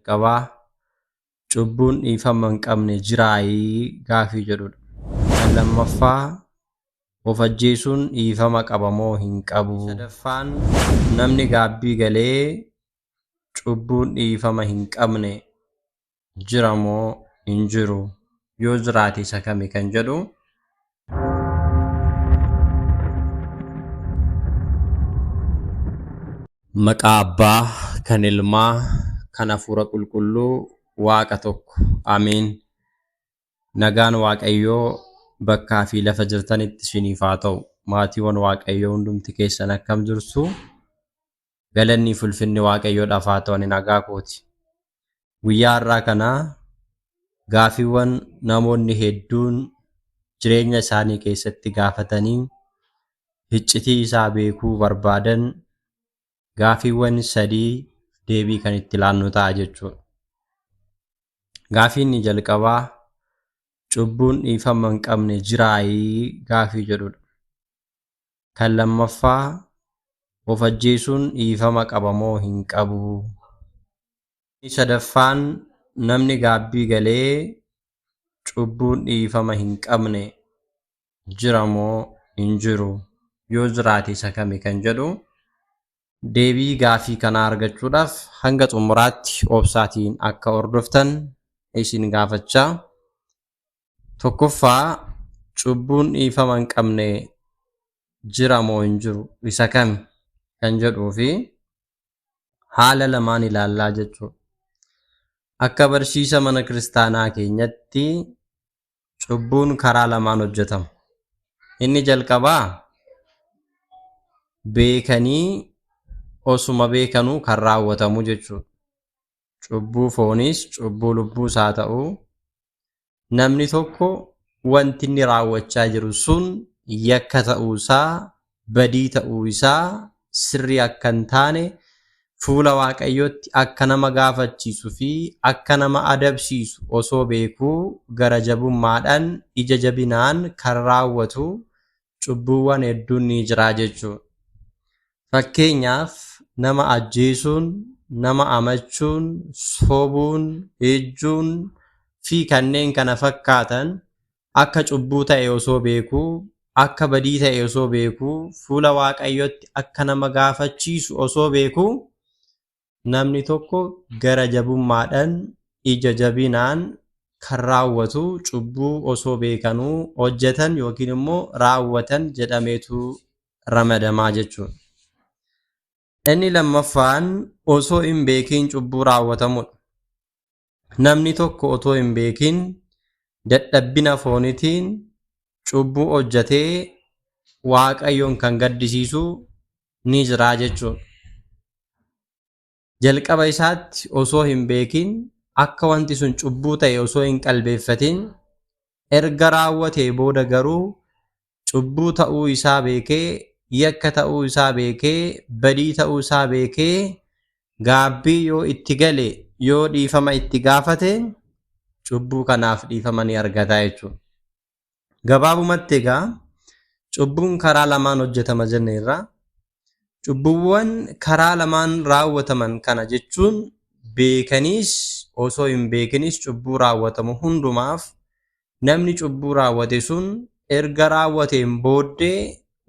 Qabaa cubbuun dhiifama hin qabne jiraayii gaafii jedhudha. Kan lammaffaa of ajjeesuun dhiifama qaba moo hin qabu? Sadaffaan namni gaabbii galee cubbuun dhiifama hin qabne jira moo hin jiru? Yoo jiraate isa kami kan jedhu. Maqaa Abbaa, kan Ilmaa, kan Hafuura Qulqulluu, Waaqa tokko. Ameen. Nagaan Waaqayyoo bakkaa fi lafa jirtanitti isiniif haa ta'u. Maatiiwwan Waaqayyoo hundumti keessan akkam jirtu? Galanni fi ulfinni Waaqayyoodhaaf haa ta'u. Ani nagaa kooti. Guyyaa har'aa kana gaafiiwwan namoonni hedduun jireenya isaanii keessatti gaafatanii iccitii isaa beekuu barbaadan gaafiiwwan sadii deebii kan itti laannu ta'a jechuudha. Gaafiin inni jalqabaa cubbuun dhiifama hin qabne jiraayii gaafii jedhudha. Kan lammaffaa of ajjeesuun dhiifama qaba moo hin qabu? Inni sadaffaan namni gaabbii galee cubbuun dhiifama hin qabne jira moo hin jiru? Yoo jiraate isa kami kan jedhu deebii gaafii kanaa argachuudhaaf hanga xumuraatti obsaatiin akka hordoftan isin gaafachaa. Tokkoffaa cubbuun dhiifama hin qabne jira moo hin jiru isa kami kan jedhuu fi haala lamaan ilaallaa jechuudha. Akka barsiisa mana kiristaanaa keenyatti cubbuun karaa lamaan hojjetama. Inni jalqabaa beekanii osuma beekanuu kan raawwatamu jechuudha. Cubbuu fooniis cubbuu lubbuus haa ta'u namni tokko wanti inni raawwachaa jiru sun yakka ta'uu isaa, badii ta'uu isaa, sirrii akka hin taane, fuula Waaqayyootti akka nama gaafachiisu fi akka nama adabsiisu osoo beekuu gara jabummaadhaan, ija jabinaan kan raawwatu cubbuuwwan hedduun ni jira jechuudha. Fakkeenyaaf nama ajjeesuun, nama amachuun, sobuun, ejjuun fi kanneen kana fakkaatan akka cubbuu ta'e osoo beekuu, akka badii ta'e osoo beekuu, fuula Waaqayyootti akka nama gaafachiisu osoo beekuu namni tokko gara jabummaadhaan, ija jabinaan kan raawwatu cubbuu osoo beekanuu hojjetan yookiin immoo raawwatan jedhameetu ramadamaa jechuudha. Inni lammaffaan osoo hin beekiin cubbuu raawwatamudha. Namni tokko otoo hin beekiin dadhabbina foonitiin cubbuu hojjetee Waaqayyoon kan gaddisiisu ni jira jechuudha. Jalqaba isaatti osoo hin beekiin akka wanti sun cubbuu ta'e osoo hin qalbeeffatin erga raawwatee booda garuu cubbuu ta'uu isaa beekee, yakka ta'uu isaa beekee, badii ta'uu isaa beekee gaabbii yoo itti gale, yoo dhiifama itti gaafate cubbuu kanaaf dhiifama ni argata jechuudha. Gabaabumatti egaa cubbuun karaa lamaan hojjetama jenneerra. Cubbuuwwan karaa lamaan raawwataman kana jechuun beekaniis osoo hin beekinis cubbuu raawwatamu hundumaaf namni cubbuu raawwate sun erga raawwateen booddee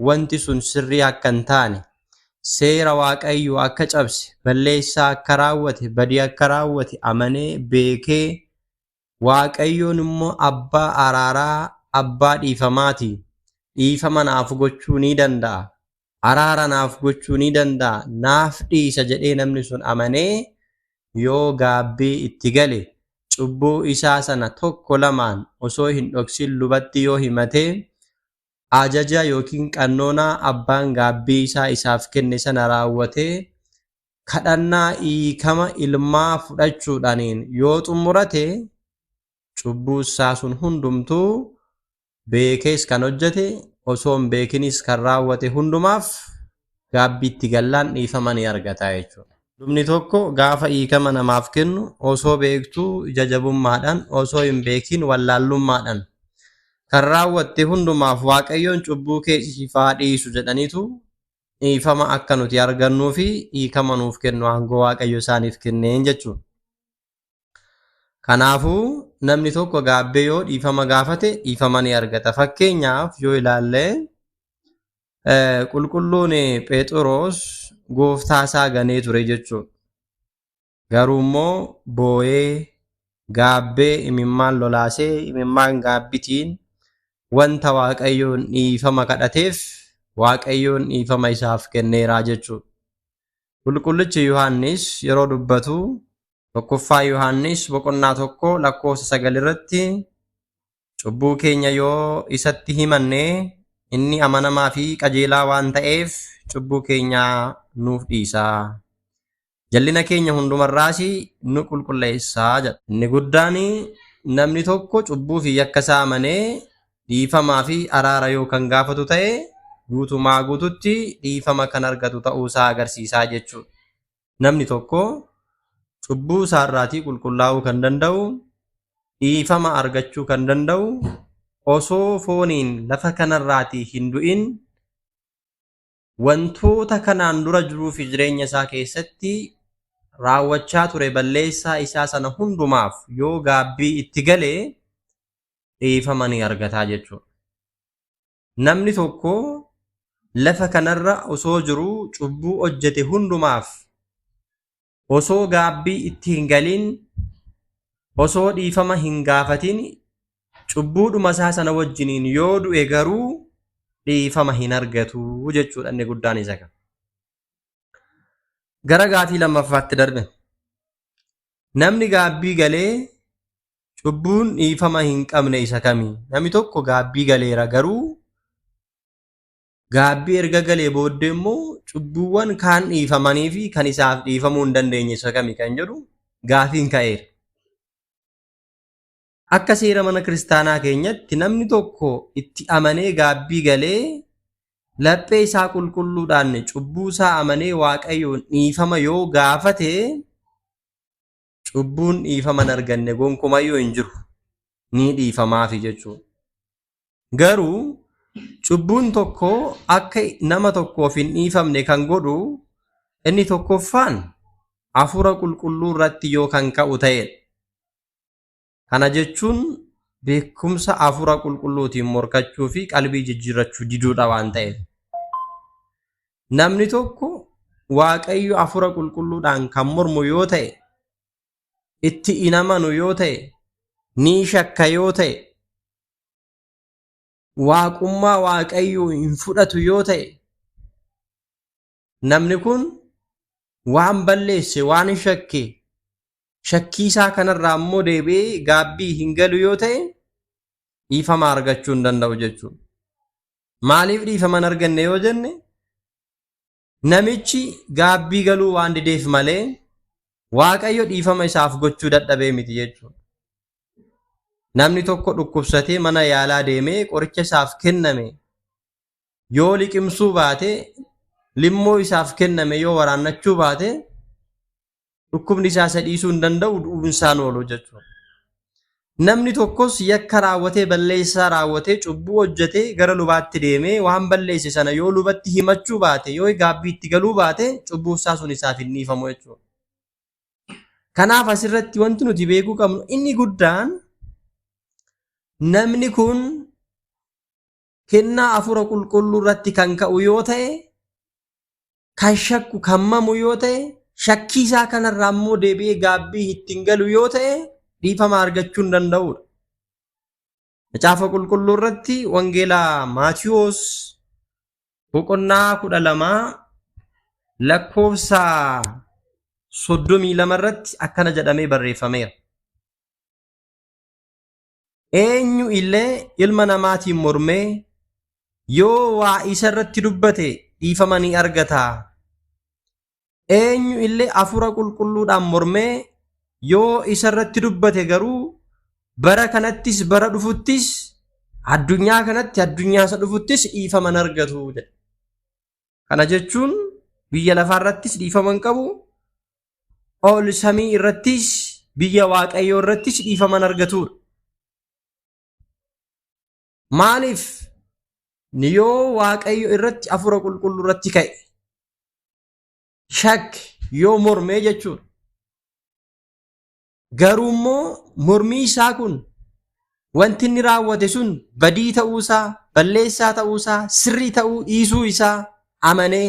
wanti sun sirrii akka hin taane, seera Waaqayyoo akka cabse, balleessaa akka raawwate, badii akka raawwate amanee beekee Waaqayyoon immoo abbaa araaraa, abbaa dhiifamaati. Dhiifama naaf gochuu ni danda'a. Araara naaf gochuu ni danda'a. Naaf dhiisa jedhee namni sun amanee yoo gaabbii itti gale cubbuu isaa sana tokko lamaan osoo hin dhoksin lubatti yoo himate ajaja yookiin qannoonaa abbaan gaabbii isaa isaaf kenne sana raawwatee kadhannaa hiikama ilmaa fudhachuudhaaniin yoo xumurate cubbuu isaa sun hundumtuu beekees kan hojjete osoo hin beekinis kan raawwate hundumaaf gaabbiitti gallaan dhiifama ni argata jechuudha. Lubni tokko gaafa hiikama namaaf kennu osoo beektuu ija jabummaadhaan osoo hin beekin wallaallummaadhaan kan raawwatte hundumaaf Waaqayyoon cubbuu kee siif haa dhiisu jedhaniitu dhiifama akka nuti argannuu fi hiikama nuuf kennu aangoo Waaqayyo isaaniif kenneen jechuudha. Kanaafuu namni tokko gaabbee yoo dhiifama gaafate dhiifama ni argata. Fakkeenyaaf yoo ilaalle qulqulluun Phexros gooftaa isaa ganee ture jechuudha. Garuu immoo boo'ee gaabbee imimmaan lolaasee imimmaan gaabbitiin wanta Waaqayyoon dhiifama kadhateef Waaqayyoon dhiifama isaaf kenneeraa jechuudha. Qulqullichi Yohaannis yeroo dubbatu tokkoffaa Yohaannis boqonnaa 1 lakkoofsa 9 irratti cubbuu keenya yoo isatti himanne inni amanamaa fi qajeelaa waan ta'eef cubbuu keenya nuuf dhiisa. Jallina keenya hundumarraas nu qulqulleessa jedha. Inni guddaan namni tokko cubbuu fi yakka isaa amanee dhiifamaa fi araara yoo kan gaafatu ta'e guutumaa guututti dhiifama kan argatu ta'uu isaa agarsiisaa jechuudha. Namni tokko cubbuu isaarraatii qulqullaa'uu kan danda'u, dhiifama argachuu kan danda'u osoo fooniin lafa kanarraatii hin du'in wantoota kanaan dura jiruu fi jireenya isaa keessatti raawwachaa ture balleessaa isaa sana hundumaaf yoo gaabbii itti gale dhiifama ni argataa jechuudha. Namni tokko lafa kanarra osoo jiruu cubbuu hojjete hundumaaf osoo gaabbii itti hin galin, osoo dhiifama hin gaafatin cubbuudhuma isaa sana wajjiniin yoo du'e garuu dhiifama hin argatu jechuudha inni guddaan isa kana. Gara gaafii lammaffaatti darbe. Namni gaabbii galee cubbuun dhiifama hin qabne isa kami? Namni tokko gaabbii galeera garuu gaabbii erga galee booddee immoo cubbuuwwan kaan dhiifamanii fi kan isaaf dhiifamuu hin dandeenye isa kami kan jedhu gaafiin ka'eera. Akka seera mana kiristaanaa keenyatti namni tokko itti amanee gaabbii galee laphee isaa qulqulluudhaan cubbuu isaa amanee Waaqayyoon dhiifama yoo gaafate cubbuun dhiifama hin arganne gonkumayyuu hin jiru. Ni dhiifamaafi jechuudha. Garuu cubbuun tokko akka nama tokkoof hin dhiifamne kan godhu inni tokkoffaan hafuura qulqulluu irratti yoo kan ka'u ta'edha. Kana jechuun beekumsa hafuura qulqulluutiin morkachuu fi qalbii jijjiirrachuu diduudha waan ta'eef. Namni tokko Waaqayyo hafuura qulqulluudhaan kan mormu yoo ta'e, itti hin amanu yoo ta'e, ni shakka yoo ta'e, waaqummaa Waaqayyoo hin fudhatu yoo ta'e, namni kun waan balleesse, waan shakke, shakkii isaa kanarraa immoo deebi'ee gaabbii hin galu yoo ta'e dhiifama argachuu hin danda'u jechuudha. Maaliif dhiifama hin arganne yoo jenne namichi gaabbii galuu waan dideef malee Waaqayyo dhiifama isaaf gochuu dadhabee miti jechuudha. Namni tokko dhukkubsatee mana yaalaa deemee qoricha isaaf kenname yoo liqimsuu baate limmoo isaaf kenname yoo waraannachuu baate dhukkubni isaa isa dhiisuu hin danda'u du'uun isaan oolu jechuudha. Namni tokkos yakka raawwatee balleessaa raawwatee cubbuu hojjetee gara lubaatti deemee waan balleesse sana yoo lubatti himachuu baate yoo gaabbii itti galuu baate cubbuu isaa sun isaaf hin dhiifamu jechuudha. Kanaaf asirratti wanti nuti beekuu qabnu inni guddaan namni kun kennaa hafuura qulqulluu irratti kan ka'u yoo ta'e kan shakku kan mamu yoo ta'e shakkii isaa kanarraa immoo deebi'ee gaabbii ittiin galu yoo ta'e dhiifama argachuu hin danda'udha. Macaafa qulqulluu irratti wangeela Maatiyoos boqonnaa 12 lakkoofsa 32 irratti akkana jedhamee barreeffameera. Eenyu illee ilma namaatiin mormee yoo waa isa irratti dubbate dhiifama ni argata. Eenyu illee hafuura qulqulluudhaan mormee yoo isa irratti dubbate garuu bara kanattis bara dhufuttis addunyaa kanatti addunyaa isa dhufuttis dhiifama hin argatu jedhe. Kana jechuun biyya lafaa irrattis dhiifama hin qabu, ol samii irrattis biyya waaqayyoo irrattis dhiifama hin argatudha. Maaliif yoo waaqayyo irratti hafuura qulqulluu irratti ka'e shakke yoo mormee jechuudha. Garuu immoo mormii isaa kun wanti inni raawwate sun badii ta'uusaa, balleessaa ta'uusaa, sirrii ta'uu dhiisuu isaa amanee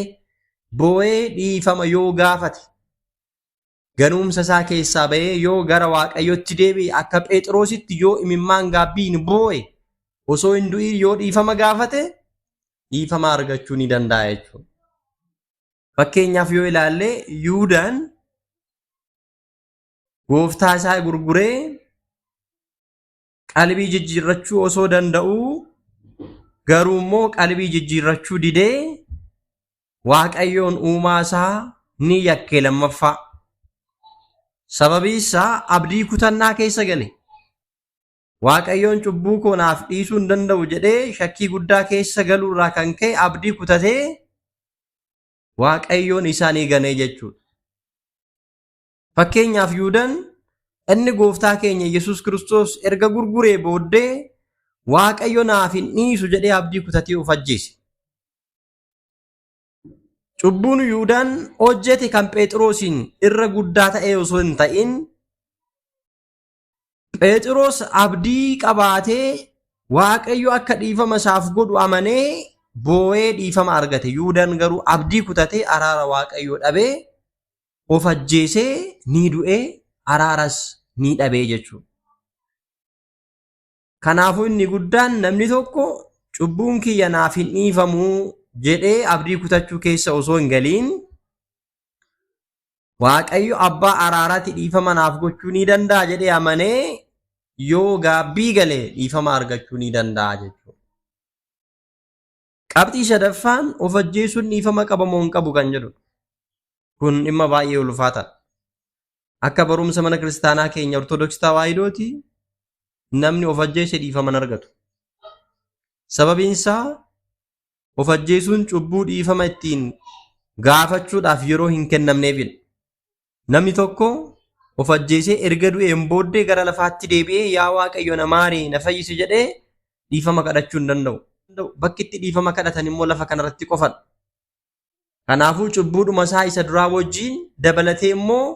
boo'ee dhiifama yoo gaafate, ganuumsa isaa keessaa ba'ee yoo gara Waaqayyootti deebi'e, akka Phexrositti yoo imimmaan gaabbiin boo'e, osoo hin du'in yoo dhiifama gaafate, dhiifama argachuu ni danda'a jechuudha. Fakkeenyaaf yoo ilaalle, Yihuudaan gooftaa isaa gurguree qalbii jijjiirrachuu osoo danda'uu, garuu immoo qalbii jijjiirrachuu didee Waaqayyoon uumaa isaa ni yakke lammaffaa. Sababii isaa abdii kutannaa keessa gale. Waaqayyoon cubbuu koo naaf dhiisuu hin danda'u jedhee shakkii guddaa keessa galuurraa kan ka'e abdii kutatee Waaqayyoon isaa ni ganee jechuudha. Fakkeenyaaf, Yihuudaan inni gooftaa keenya Yesuus Kiristoos erga gurguree booddee Waaqayyo naaf hin dhiisu jedhee abdii kutatee of ajjeese. Cubbuun Yihuudaan hojjete kan Phexrosiin irra guddaa ta'ee osoo hin ta'in, Phexros abdii qabaatee Waaqayyo akka dhiifama isaaf godhu amanee boo'ee dhiifama argate. Yihuudaan garuu abdii kutatee araara Waaqayyoo dhabee of ajjeesee ni du'ee, araaras ni dhabee jechuudha. Kanaafuu inni guddaan namni tokko cubbuun kiyya naaf hin dhiifamu jedhee abdii kutachuu keessa osoo hin galiin, Waaqayyo abbaa araaraatti dhiifama naaf gochuu ni danda'a jedhee amanee yoo gaabbii gale dhiifama argachuu ni danda'a jechuudha. Qabxii sadaffaan, of ajjeesuun dhiifama qaba moo hin qabu kan jedhudha. Kun dhimma baay'ee ulfaataadha. Akka barumsa mana kiristaanaa keenya Ortodoksii Tawaahidooti, namni of ajjeese dhiifama hin argatu. Sababiin isaa of ajjeesuun cubbuu dhiifama ittiin gaafachuudhaaf yeroo hin kennamneefidha. Namni tokko of ajjeesee erga du'een booddee gara lafaatti deebi'ee "Yaa Waaqayyo, na maari, na fayyisi" jedhee dhiifama kadhachuu hin danda'u. Bakki itti dhiifama kadhatan immoo lafa kanarratti qofadha. Kanaafuu cubbuudhuma isaa isa duraa wajjin dabalatee immoo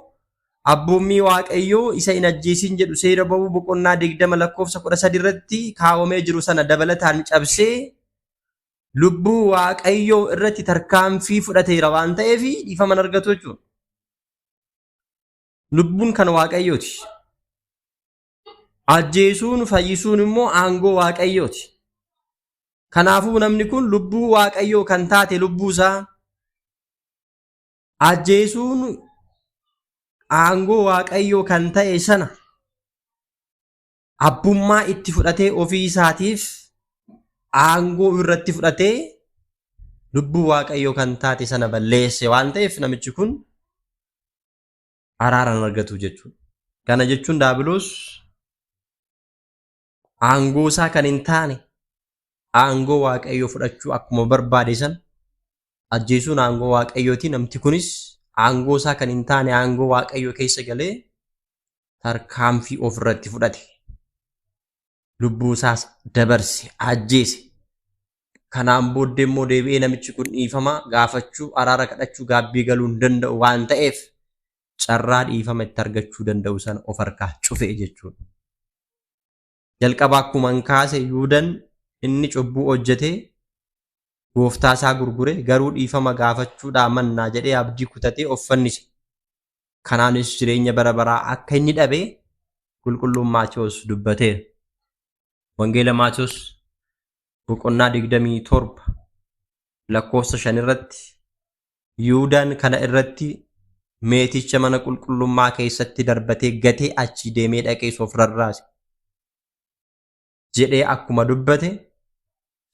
abboommii Waaqayyoo isa "Hin ajjeesin" jedhu Seera Ba'uu boqonnaa 20 lakkoofsa 13 irratti kaawwamee jiru sana dabalataan cabsee lubbuu Waaqayyoo irratti tarkaanfii fudhateera waan ta'eef dhiifama hin argatu jechuudha. Lubbuun kan Waaqayyooti. Ajjeesuun fayyisuun immoo aangoo Waaqayyooti. Kanaafuu namni kun lubbuu Waaqayyoo kan taate lubbuu isaa ajjeesuun aangoo Waaqayyoo kan ta'e sana abbummaa itti fudhatee, ofii isaatiif aangoo irratti fudhatee lubbuu Waaqayyoo kan taate sana balleesse waan ta'eef, namichi kun araara hin argatu jechuudha. Kana jechuun Daabiloos aangoo isaa kan hin taane aangoo Waaqayyoo fudhachuu akkuma barbaade sana, ajjeesuun aangoo Waaqayyooti. Namti kunis aangoo isaa kan hin taane aangoo Waaqayyoo keessa galee tarkaanfii ofirratti fudhate. Lubbuu isaas dabarse, ajjeese. Kanaan booddee immoo deebi'ee namichi kun dhiifama gaafachuu, araara kadhachuu, gaabbii galuu hin danda'u waan ta'eef, carraa dhiifama itti argachuu danda'u sana of harkaa cufe jechuudha. Jalqaba akkuma hin kaase, Yuudan inni cubbuu hojjetee gooftaa isaa gurgure garuu dhiifama gaafachuudhaa mannaa jedhee abdii kutatee of fannise. Kanaanis jireenya bara baraa akka inni dhabe qulqulluun Maatewos dubbateera. Wangeela Maatewos boqonnaa 27 lakkoofsa 5 irratti, "Yihuudaan kana irratti meeticha mana qulqullummaa keessatti darbatee gatee achii deemee dhaqee of rarraase" jedhee akkuma dubbate,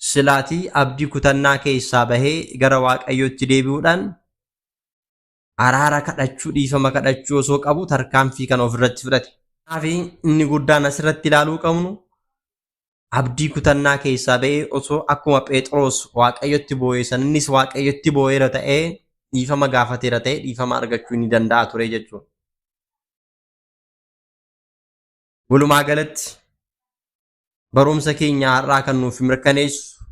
silaatii abdii kutannaa keessaa bahee gara Waaqayyootti deebi'uudhaan araara kadhachuu, dhiifama kadhachuu osoo qabu tarkaanfii kana ofirratti fudhate. Kanaaf inni guddaan asirratti ilaaluu qabnu, abdii kutannaa keessaa ba'ee osoo akkuma Phexros Waaqayyotti boo'e san innis Waaqayyotti boo'eera ta'ee, dhiifama gaafateera ta'ee, dhiifama argachuu ni danda'a ture jechuudha. Walumaa galatti barumsa keenya har'aa kan nuuf mirkaneessu,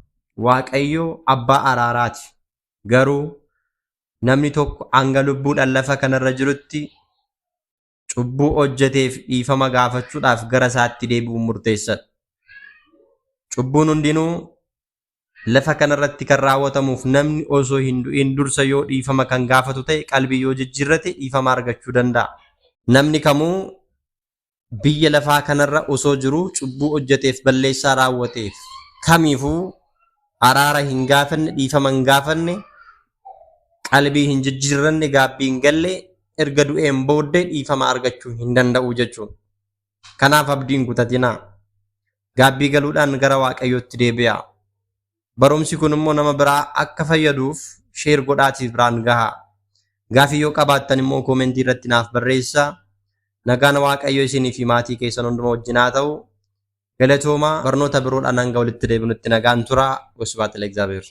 Waaqayyo abbaa araaraati. Garuu namni tokko hanga lubbuudhaan lafa kanarra jirutti Cubbuu hojjeteef dhiifama gaafachuudhaaf gara isaatti deebi'uun murteessadha. Cubbuun hundinuu lafa kanarratti kan raawwatamuuf namni osoo hin du'in dursa yoo dhiifama kan gaafatu ta'e qalbii yoo jijjiirrate dhiifama argachuu danda'a. Namni kamuu biyya lafaa kanarra osoo jiruu cubbuu hojjeteef balleessaa raawwateef kamiifuu araara hin gaafanne, dhiifama hin gaafanne, qalbii hin jijjiirranne, gaabbii hin galle erga du'een booddee dhiifama argachuu hin danda'u jechuudha. Kanaaf abdii hin kutatinaa. Gaabbii galuudhaan gara Waaqayyootti deebi'aa. Barumsi kun immoo nama biraa akka fayyaduuf share godhaatii biraan gahaa. Gaafii yoo qabaattan immoo koomentii irratti naaf barreessaa. Nagaan Waaqayyo isinii fi maatii keessan hunduma wajjin haa ta'u. Galatoomaa barnoota biroodhaan hanga walitti deebinutti nagaan turaa. Wasbaat ለእግዚአብሔር.